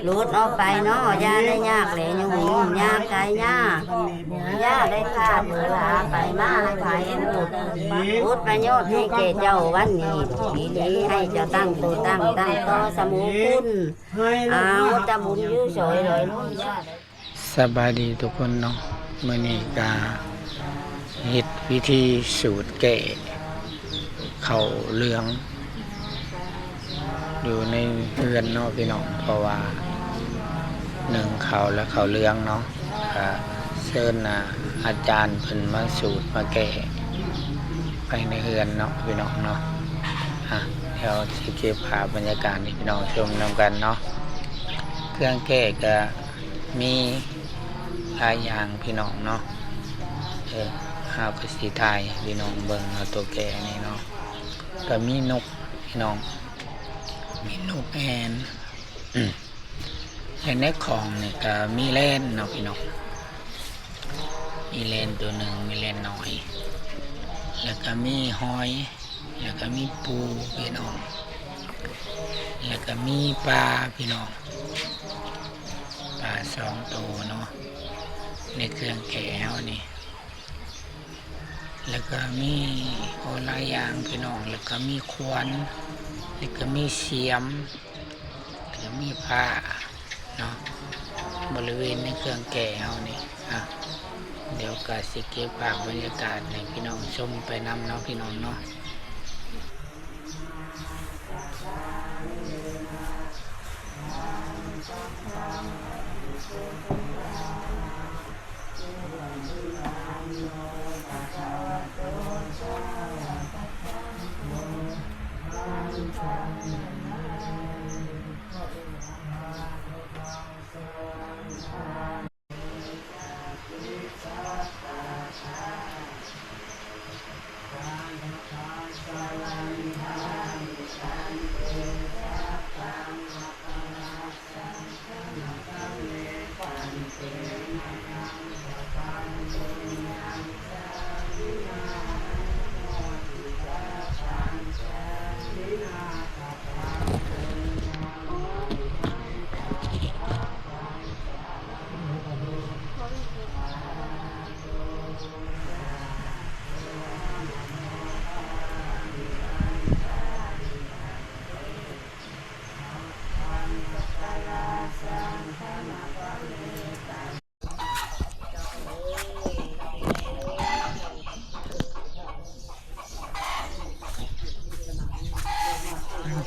ຫຼຸດອອກໄປເນາະ ຢ່າໄດ້ຍາກແລະຫຍຸ້ງຍາກກາຍຍາກ ຢ່າໄດ້ຂາດເວລາໄປມາໃຫ້ໃຜ ບຸດປະໂຫຍດໃຫ້ແກ່ເຈົ້າວັນນີ້ ດີໆ ໃຫ້ເຈົ້າຕັ້ງໂຕຕັ້ງ ຕັ້ງຕໍ່ສະໝູຄຸນ ອາ ມຸດຕະບຸນຢູ່ຊ່ອຍລອຍລຸ້ນ. ສະບາຍດີທຸກຄົນເນາະ ມື້ນີ້ກະເຮັດພິທີສູດແກ້ເຂົ້າເຫຼືອງ ຢູ່ໃນເຮືອນເນາະພີ່ນ້ອງ ເພາະວ່າໜຶ່ງເຂົ້າແລະເຂົ້າເຫຼືອງເນາະ ກະເຊີນ ອາ ອາຈານເພິ່ນມາສູດມາແກ້ພາຍໃນເຮືອນເນາະພີ່ນ້ອງເນາະ. ອາ ດຽວຊິເກັບພາບບັນຍາກາດໃຫ້ພີ່ນ້ອງຊົມນຳກັນເນາະ ເຄື່ອງແກ້ກະ ມີຫຼາຍຢ່າງພີ່ນ້ອງເນາະ ເອີ ເຮົາກະຊິຖ່າຍໃຫ້ພີ່ນ້ອງເບິ່ງເອົາໂຕແກ້ນີ້ເນາະ ກະມີນົກພີ່ນ້ອງ ມີນົກແອ່ນ ແລະໃນຂອງນີ້ກະມີແລນເນາະພີ່ນ້ອງ ມີແລນໂຕໜຶ່ງ ມີແລນນ້ອຍ ແລະກະມີຫອຍ ແລ້ວກະມີປູພີ່ນ້ອງ ແລ້ວກະມີປາພີ່ນ້ອງ ປາສອງໂຕເນາະ ໃນເຄື່ອງແກ້ເຮົານີ້ ແລ້ວກະມີ ໂອ້ ຫຼາຍຢ່າງພີ່ນ້ອງ ແລ້ວກະມີຂວັນ ແລ້ວກະມີສຽມ ກະມີຜ້າເນາະ ບໍລິເວນໃນເຄື່ອງແກ້ເຮົານີ້ ອະ ດຽວກະຊິເກັບພາບບັນຍາກາດໃຫ້ພີ່ນ້ອງຊົມໄປນຳເນາະ ພີ່ນ້ອງເນາະ.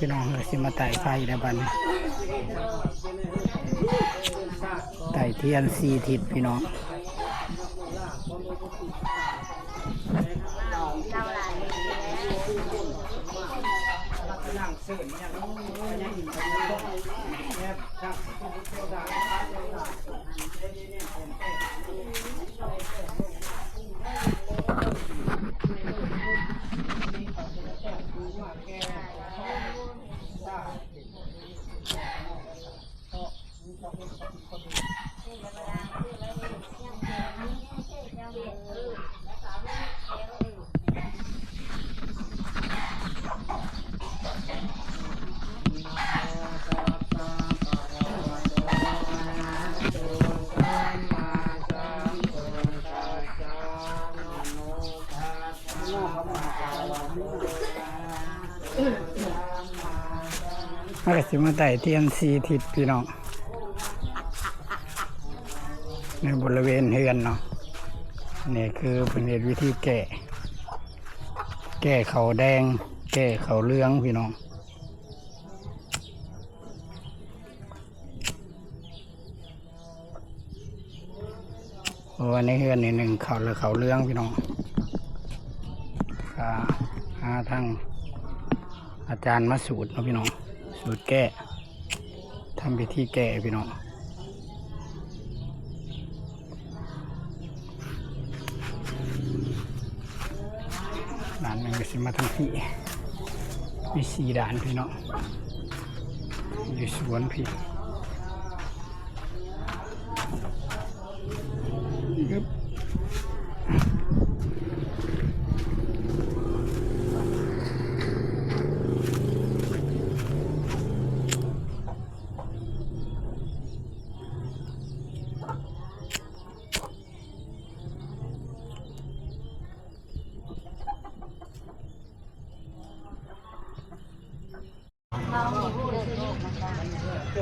ພີ່ນ້ອງເອີຍ ຊິມາໄຕ້ໄຟແລ້ວບັດນີ້ ໄຕ້ທຽນສີ່ທິດພີ່ນ້ອງ. ເຮົາກະຊິມາໄຕ້ທຽນສີ່ທິດພີ່ນ້ອງ ໃນບໍລິເວນເຮືອນເນາະ. ນີ້ຄືເພິ່ນເຮັດວິທີແກ້ ແກ້ເຂົ້າແດງ ແກ້ເຂົ້າເຫຼືອງພີ່ນ້ອງ. ເພາະວ່າໃນເຮືອນນີ້ໜຶ່ງເຂົ້າແລ້ວເຂົ້າເຫຼືອງພີ່ນ້ອງ ກະຫາທາງອາຈານມາສູດເນາະພີ່ນ້ອງ ສູດແກ້ ທຳພິທີແກ້ພີ່ນ້ອງ. ດ້ານໜຶ່ງກະຊິມາທາງພີ້ ມີສີ່ດ້ານພີ່ນ້ອງ ຢູ່ສວນພີ້. ອືບ.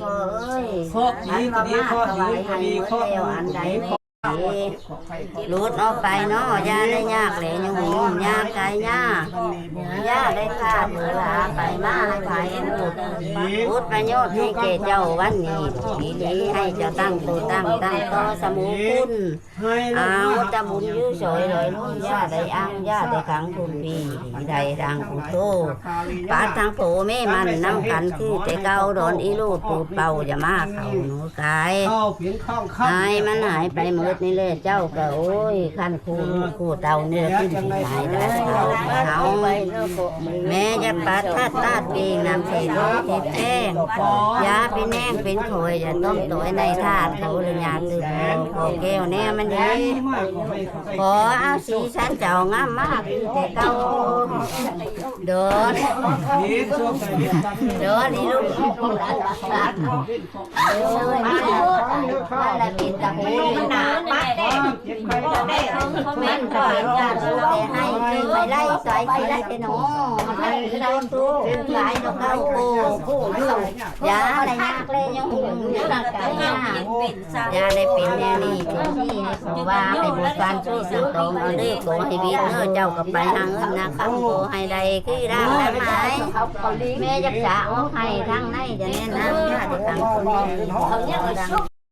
ພໍ່ເອີຍ ເຄາະດີກໍດີ ເຄາະດີກໍດີ ເຄາະບຸນກໍດີ ເຄາະ ຫຼຸດອອກໄປເນາະ ຢ່າໄດ້ຍາກແຫຼະ ຫຍຸ້ງຫຍຸ້ງຍາກກາຍຍາກ ຢ່າໄດ້ຂາດເວລາໄປມາໃຫ້ໃຜ ອຸດປະໂຫຍດໃຫ້ແກ່ເຈົ້າວັນນີ້ ດີໆ ໃຫ້ເຈົ້າຕັ້ງໂຕຕັ້ງ ຕັ້ງຕໍ່ສະໝູຄຸນ ເອົາແຕ່ບຸນຢູ່ຊ່ອຍລອຍລຸ້ນ ຢ່າໄດ້ອັ່ງ ຢ່າໄດ້ຂັງຄຸນພີ ໃຫ້ໄດ້ດັ່ງຄຸນໂຕ ປາດທັງພໍ່ແມ່ມັນນຳກັນຄືແຕ່ເກົ່າ ດອນອີໂລດປູດເປົ່າ ຢ່າມາເຂົ້າໜູກາຍ ເຂົ້າເປັນຂ້າງ ໃຫ້ມັນຫາຍໄປໝົດນີ້ແຫຼະ ເຈົ້າກໍ ໂອ້ຍ ຄັນ ຄູ່ລູກຄູ່ເຕົ້າເນື້ອກິນຊິຕາຍໄດ້ເຮົາ ແມ່ຢ່າປາດທາດຕາດປີງນຳເສໂລກທິດແຈ້ງ ຢ່າເປັນແນງເປັນຂ້ອຍ ຢ່າຕ້ອງໂຕຍໃນທາດ ຂໍອະນຸຍາດຕື່ມຂໍແກ້ວແນວມັນດີ ຂໍເອົາສີສັນເຈົ້າງາມມາຄືແຕ່ເກົ່າ ດອນ ດອນອີລູກ ເອີຍ ມາແລ້ວ ມາແລ້ວ ກິນຕະປູ ມັນໜາປັດແດ່ ມັນກໍເປັນການໃຫ້ຄືໄປໄລ່ສາຍຊິໄດ້ແຕ່ໜໍ ໃຫ້ໂດນທຸກຫຼາຍດອກເກົ້າໂກ ຢ່າໄດ້ຍາກແລຍຍັງຫຸງ ຢ່າໄດ້ເປັນແນວນີ້ ເປັນທີ່ໃຫ້ເຂົາວ່າ ໃຫ້ບຸນການຊ່ວຍສືບຕໍ່ເອົາເດີ ຂໍໃຫ້ວິດເດີ ເຈົ້າກໍໄປຫາເງິນນາຄຳ ຂໍໃຫ້ໄດ້ຄືລາບນາໄມ້ ແມ່ຢາກສະອອກໃຫ້ທາງໃນ ຈະແນະນຳຍາດທາງຄົນນີ້ ເຂົາຍັງໃຫ້ໂຊກ